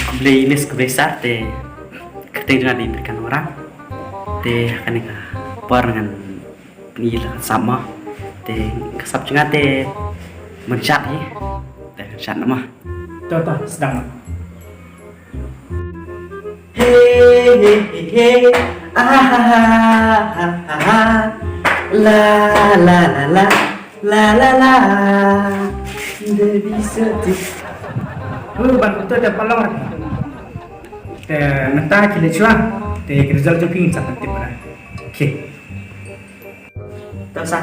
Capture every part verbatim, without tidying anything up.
Khublei Miss, khublei Sir, te kyrteng jong nga dei Pyrkhat Nongrang. Te ha kane ka por ngan pyni la ka sap mo. Te ka sap jong nga te Mynshat hi. Te Mynshat na mo. To to, sdang. Hey, hey, hey, hey. Ah, ha, ha, ha, ha, ha. La, la, la, la. La, la, la. Baby shark. Oh, ban photo da palong. Te mynta ki leh shuwa. Te ki result jong ki ngin sa pyntip ba. Okay. Tang sa.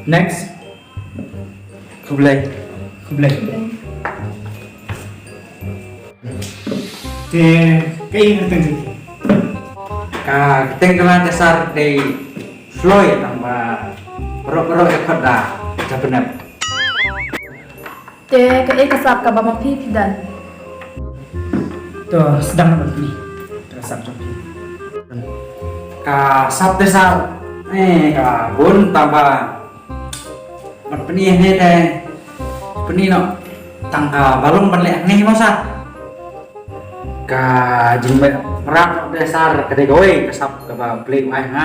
Next. Khublei. Khublei. Te kaei ka kyrteng jong phi? Ka kyrteng jong nga te Sir dei Floyd, tang ba baroh baroh ïa khot da Japanese. Te kaei ka sap kaba ma phi phi don? To sdang na phi. Ka sap jong phi. Ka sap te Sir, eh, ka bun, tang ba ban pyni hangne te pyni noh tang ka ba long ban leh hangne mo Sir. Ka jingmrad te Sir ka dei kawei ka sap kaba Blei u ai ha nga.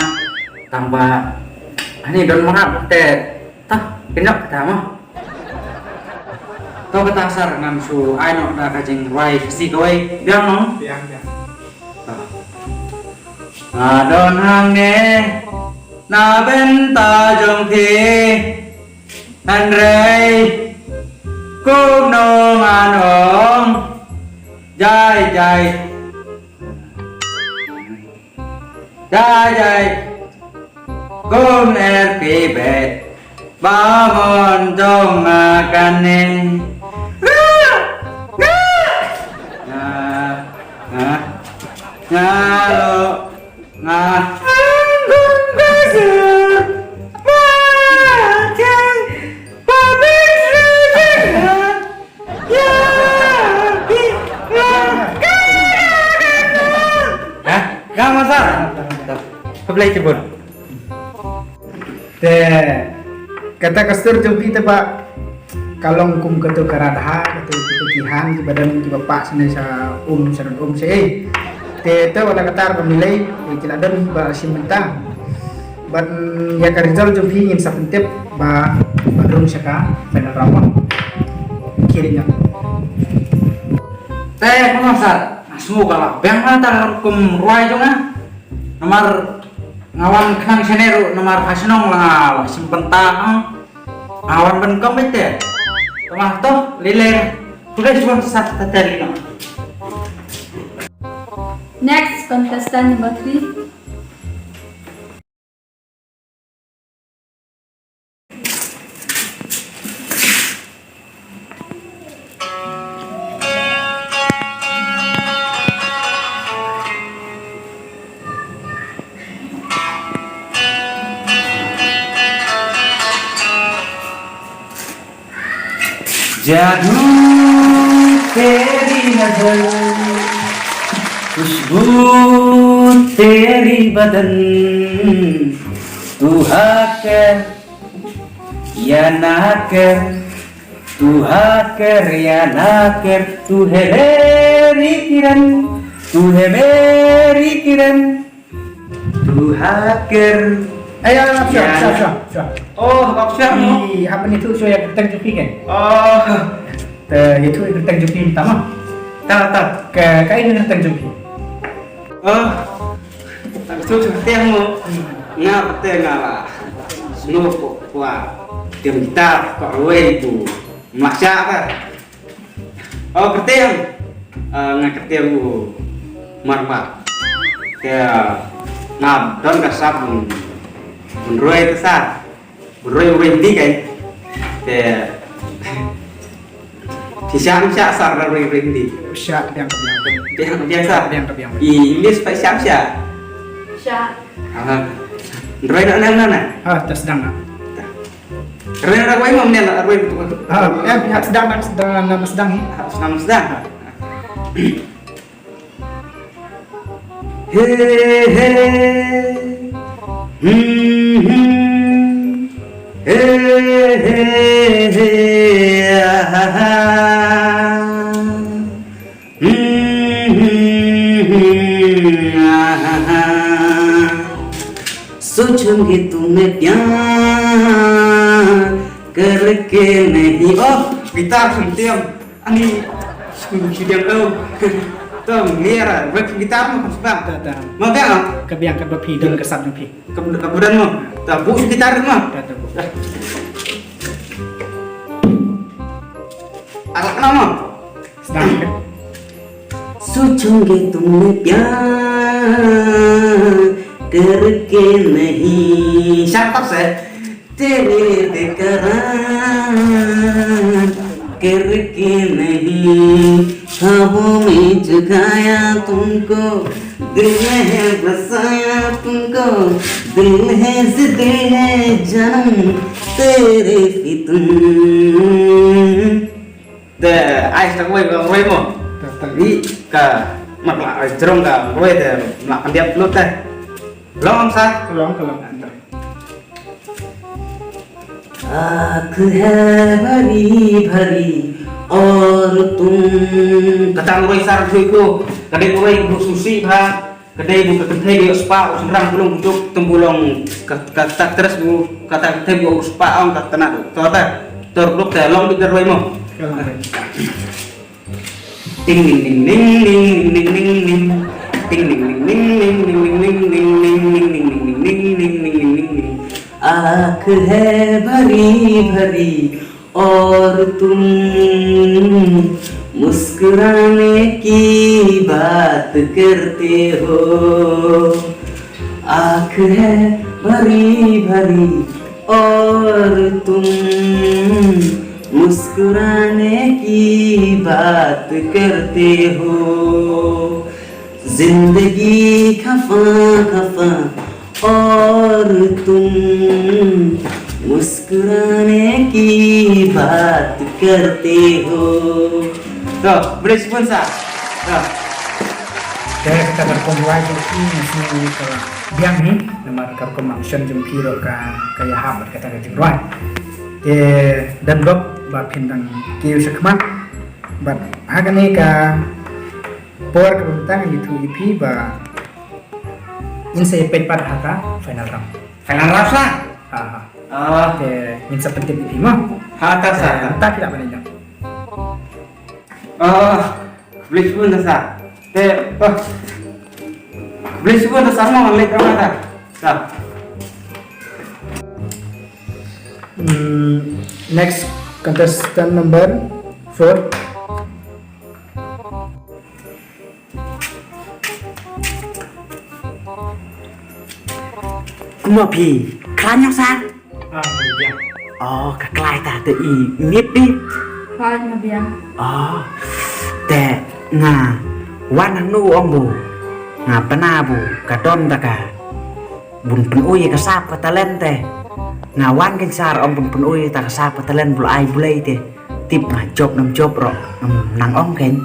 Tang ba hangne don mrad te, tah, pynjop kata mo. To kata Sir ngan shu ai noh da ka jingrwai Khasi kawei. Biang mo? Biang, biang. To. Nga don hangne na bynta jong phi, hynrei kumno ngan ong, jai jai. Jai jai. Kum er phi beit ba mon jong nga kane. Nga, nga, nga lo, nga. Ha? Nga masa. Khublei shibun. Te kata ka sur jong phi te ba ka long kum kato ka radha, kato, kato ki han kiba don kiba pah shane sha um sha um sha ei. Te te wat la katta ba milei, eh, ki la don ba shim bynta. Bad, mm, ïa ka result jong phi ngin sa pyntip ba, ba rung sha ka final round. Kiring ïa. Te kumno Sir, nga sngew ka la biang na ta kum rwai jong nga. Namar nga wan khnang shane ruh namar ha shnong la nga la shim bynta, ha. Nga wan ban kong beit te. Tama to, lile. Pule shibun Sir, ta te lino. Next contestant number three. जादू तेरी नजर, खुशबू तेरी बदन, तू हाँ कर या ना कर, तू हाँ कर या ना कर, तू है मेरी किरण, तू है मेरी किरण। Tuha ker. Ai, ai, ai, shuwa, shuwa, shuwa, shuwa. Oh, bak shuwa mo. Ih, hap ban ïathuh shuwa ïa ka kyrteng jong phi kan? Oh. Te ïathuh ïa ka kyrteng jong phi mynta mo. Ta, ta. Ka, kaei ka kyrteng jong phi? Oh. Hap ïathuh shuwa kyrteng mo. Nga kyrteng nga la. Snow ko kwa. Tem gitar ko rwai tu. Masa ka. Oh, kyrteng. Ah, nga kyrteng u Marpa. Te nga don ka sap bun, bun roi te sa. Bun roi, roi Hindi kan. Te phi shah, shah sa roi, roi Hindi. Shah, biang ka biang. Biang, biang sa. Biang ka biang. I English phi shah, shah. Shah. Ah. Roi na, na, na, na. Ah, ta sdang na. Roi na, roi mo, ne la roi betul, betul. Ah, eh, phi hap sdang, sdang, sdang, sdang ni. Hap sdang, sdang. He, he. Hmm, hmm. He, he. प्यार करके नहीं। Oh, guitar sum tiam. Ani sum tiam, oh. To, mira, wek guitar mo, sbang. Ta, ta. Mo, biang, oh. Ka biang, ka ba phi don ka sap jong phi. Ka, ka ba don mo. Ta, bu guitar mo. Ta, ta, bu. Alak na mo. Sdang. सोचोगे तुमने प्यार करके नहीं। Shut up, sir. तेरे बेकरार करके नहीं। ख्वाबों में जगाया तुमको, दिल में है बसाया तुमको, दिल है जिद है जन्म तेरे फितूर। Te ai sta kawei ka roi mo. Wi ka mat la ai jrong ka roi te la kan diap lut te. Long sa. Long ka long. आँख है भरी भरी और तुम। Kata roi sar thui ko. Ka dei roi bu susi ba. Ka dei bu ka kynthei dei spah u shynrang bulong bu juk tum bulong ka ka ta tres bu ka ta kynthei bu spah ong ka tana tu. To ta. Tor dok ta long bi roi mo. Ting ning ning ning ning ning ning ning. Ting ning ning ning ning ning ning ning ning ning ning ning ning ning ning ning ning ning ning ning. आँख है भरी भरी और तुम मुस्कुराने की बात करते हो। आँख है भरी भरी और तुम मुस्कुराने की बात करते हो। जिंदगी खफा खफा और तुम मुस्कुराने की बात करते हो। To, beri sipun sa. To. Te kata ka rukom rwai jong phi nga sngew ka biang hi, namar ka rukom action jong phi ruh ka ka ïahap bad kata ka jingrwai. Te don bok ba phin dang kiew shakhmat bad ha kane ka por ka bynta ngi ïathuh ïa phi ba in sa ïa peit pat ha ka final round. Final round sa? Ha ha. Ah. Te ngin sa pyntip ïa phi mo. Ha ta sa. Te ta phi lah ban ïa. Ah. Beli sipun ta sa. Te oh. Beli sipun ta sa mo lek ka ta. Ta. Hmm, next contestant number four. Kumno phi khlaiñ ïa sar? Ah, biang. Oh, ka klai ta te i mip di. Klaiñ nga biang. Oh, te nga wan nang nu ong bu nga pynah bu ka don ta ka bun pynui ka sap ka talent te. Nga wan ken sar ong bun pynui ta ka sap ka talent bul ai bulai te. Tip nga jop nam jop ro nam nang ong ken.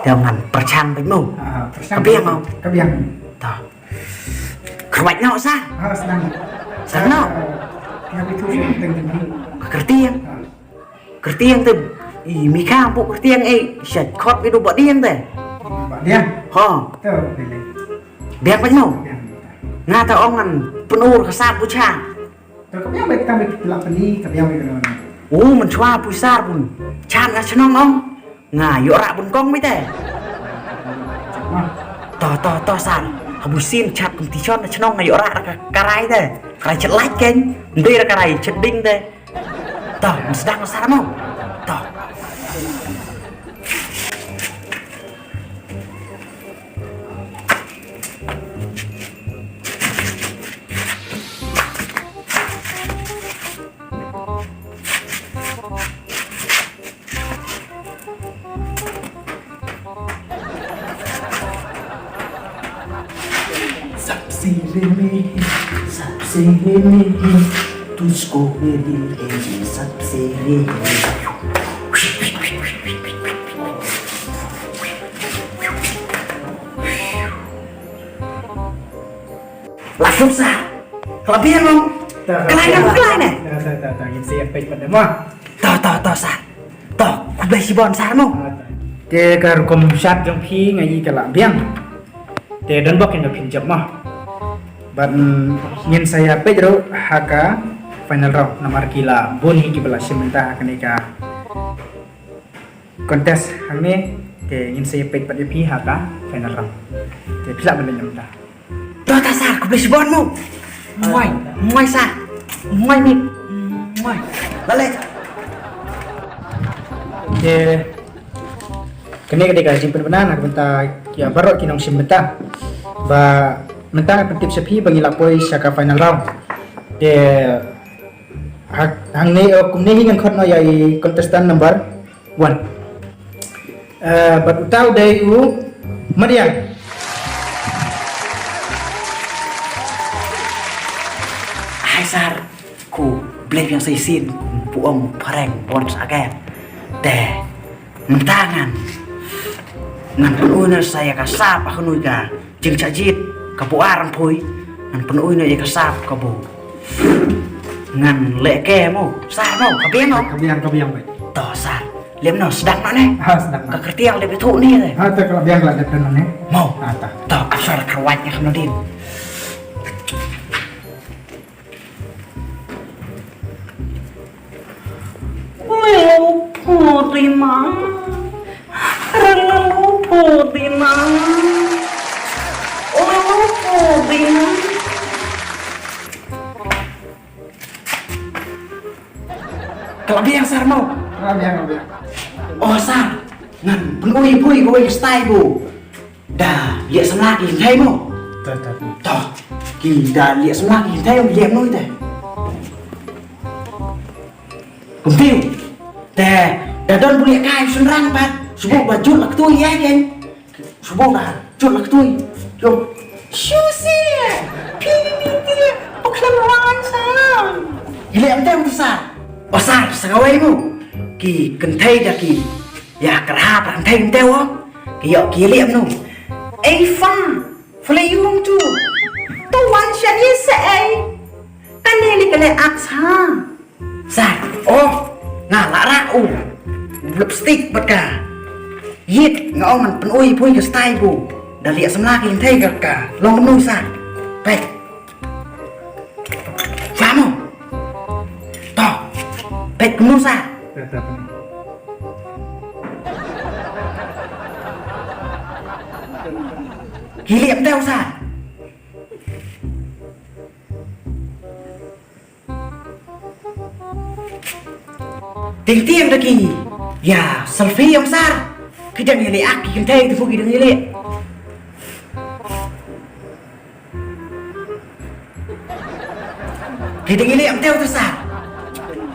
Te ngan pyrshang bad mo. Ah, pyrshang. Ka biang mo. Ka biang. Ta. Kyrwat noh sa. Ah, sdang. Sdang noh. Ah, nga bitu sdang teng teng. Ka kyrtiang. Ah. Kyrtiang te. I mika bu kyrtiang eh. Shat khot bidu bak diang te. Bak diang. Ha. Tu, pilih. Biang bad mo. Biang. Nga ta ong ngan pynur ka sap bu cha. Te ka biang bad ka biang bad la pyni ka biang bad ka. Oh, mynshuwa pisa bun. Chan nga shnong ong. Nga ïoh rah bun kong mi te. To to to san. Habu sim chat competition na chnong nga ïoh rah ka karai te. Karai chet lait ken. Ndei ra karai chet ding te. To, sdang sar mo. To. सबसे रे में है, सबसे रे में है, तुझको मेरी है, सबसे रे में। Langsung sa. Kelabihan mo. Kelai na, kelai na. Ta ta ta ta ngin sa ïa peit pat mo. To to to sa. To, khublei shibun sar mo. Te ka rukom shad jong phi nga i ka la biang. Te don bok kin da phin jop mo. Bad, mm, ngin sa ïa peit ruh ha ka final round namar ki la bun hi kiba la shim bynta ha kane ka contest hangne. Te ngin sa ïa peit pat ïa phi ha ka final round. Te phi lah ban leit na bynta. To ta sir, khublei shibun mo. Muai, muai sir. Muai mit. Muai. Lale. Te kane ka dei ka jingpynbna na ka bynta ïa baroh ki nongshim bynta. Ba mynta nga pyntip sha phi ba ngi la poi sha ka final round. Te ha, hangne, eh, kumne hi ngan khot noh ïa i contestant number one. Eh, bad uta u dei u Madiang. Hai sir, khublei biang sa shisien, kum pu ong phareng once again. Te mynta ngan, ngan pynui noh sa ïa ka sap ha kano ka jingshah jied kaba ar ngan poi. Ngan pynui noh ïa ka sap kaba ngan leh ke mo. Sir mo, ka biang mo. Ka biang, ka biang beit. To sir. Lem noh, sdang noh ne. Ha, sdang noh. Ka kyrtiang lem ithuh ni te. Ha, ta ka biang la dep noh ne. Mo. Ha, ta. To, ka sar ka wait ïa ka mladin. Lelo pudina. Lelo pudina. Lelo pudina. Ka la biang sir mo. Ka la biang, ka la biang. Oh sir, ngan pynui pui kawei ka style ko. Da liak samla ki hynthei mo. To, to, to. To. Ki da liak samla ki hynthei mo, liak noh te. Kumta te da don bun liak kai shynrang pat. Shu buh ba jut la ktu ïa ken. Shu buh ba jut la ktu. Yo. Shu si. Pi pi pi pi. Paklan wan sa. Ïa liak mynta mynta sir. Oh sir, sa kawei mo. Ki kynthei da ki ïa kyrhap hynthei mynta. Ki ïoh ki liak mynta. Ei fa. Phi la ïoh tu. To wan sha ïa sa ei. Kane lei ka leh ak sa. Sir, oh, nga la rah u lipstick bad ka ïit, nga ong ngan pynui pynui ka style ko. Da liak samla ki hynthei ka, ka long kumno sir. Peit. Sa mo. To. Peit kumno sir. Ki liak mynta sir. Teng teng da ki ïa selfie ïa sir. Ki dang ïa leh ak ki kynthei tu ki dang ïa leh. Ki dang ïa leh mynta tu sir.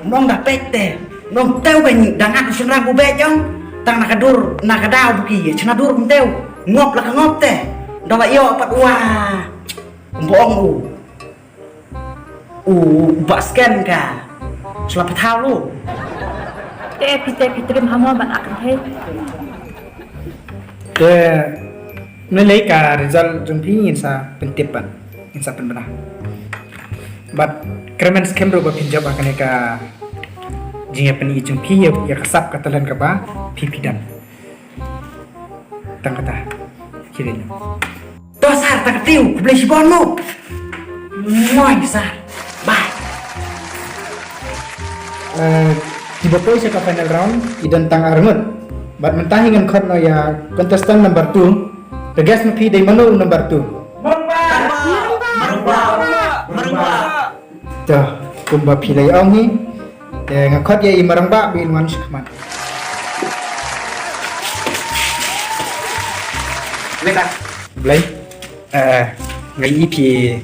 Nong da peit te. Nong teu ban da ngat u shynrang u beit jong. Tang na ka dur na ka daw ba ki ïa shna dur mynta. Ngop la ka ngop te. Da la ïoh pat wa. Kumba ong u. U ba scan ka. Sla pathaw lu. Te phi te phi trim ha mo ban ak hei. Te mynlei ka result jong phi ngin sa pyntip ban. Ngin sa pynbna. Bad kyrmen skhem ruh ba phin jop ha kane ka jingïapyni jong phi ïa, ïa ka sap ka talent kaba phi phi don. Tang kata. Kirin. To sir, tang kata u, khublei shibun mo. Moi sir. Bye. Eh, kiba poi sha ka final round, ki don tang arngut. Bad mynta hi ngan khot noh ïa contestant number two. Te guess ma phi dei mano number two. Marumba! Marumba! Marumba! To, kumba phi la ong hi. Te nga khot ïa i marang ba ba in wan sha khmat. Blei. Eh, nga i phi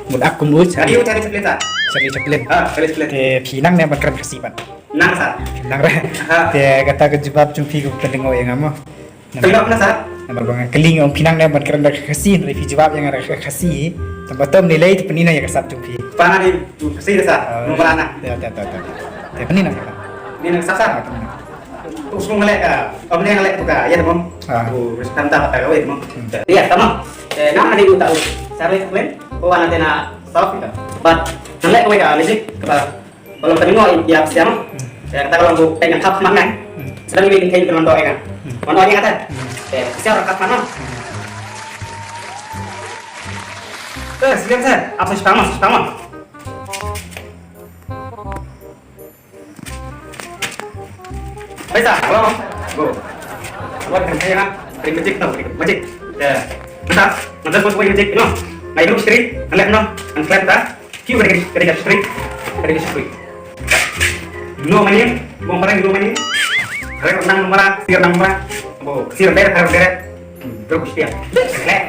mut ak kum u. Nga i u Charlie Chaplin ta. Charlie Chaplin. Ah, Charlie Chaplin. Te phi nang ne ban kren Khasi ban. Nang sa. Nang re. Te kata ka jubab jong phi ka pynlyngngoh ïa nga mo. Tengok na sir. Namar ba nga kylli ong phi nang ne ban kren da ka Khasi, hynrei phi jubab ïa nga da ka Khasi. Tang ba tom ni lei te pyni na ïa ka sap jong phi. Pha na ni Khasi da sir. Nung ba na. Ya, ya, ya, ya. Te pyni na ka. Ni na sir sir. Tu sung leh ka. Om ne leh tu ka. Ya dum. Ah. Tu tam tam ta ka wei dum. Ya, tamam. Eh, nam na ni tu ta. Sir leh kmen. Ko ana te na sap ka. But na leh ko ka music ka. Ba long ka nongo ïa psiang. Te kata ka long ku teng khap man ngan. Sedang ni teng ka nongo ïa nga. Man ïa kata. Te psiang khap man. Eh, sila sa. Apa sa spang ma, sa spang ma. Paisa, hello. Go. What can I say, ha? Dari magic tau, dari magic. Ya. Mata, mata buat buat magic, no. Ngai dulu street, ngelak no, ngelak ta. Kiu dari dari dari street, dari street. No money, no money, no money. Rek nang mara, sir nang mara. Bo, sir deret, sir deret. Bro, kustian. Ngelak.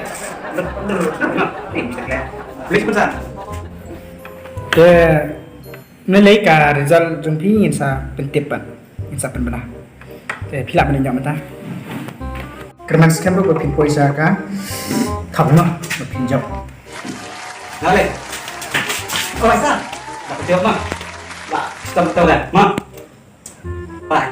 No, no, no, no. Ni, ngelak. Please, pesan. Te, ne lei ka result jong phi ngin sa pyntip pat. Ngin sa pynbna. Te phi lah ban ïoh mynta. Kyrmen skhem ruh ba phin poi sha ka kham noh ba phin jop. Nale. Oh, sa. Dah jop mah. Lah, stop tau dah. Mah. Bye.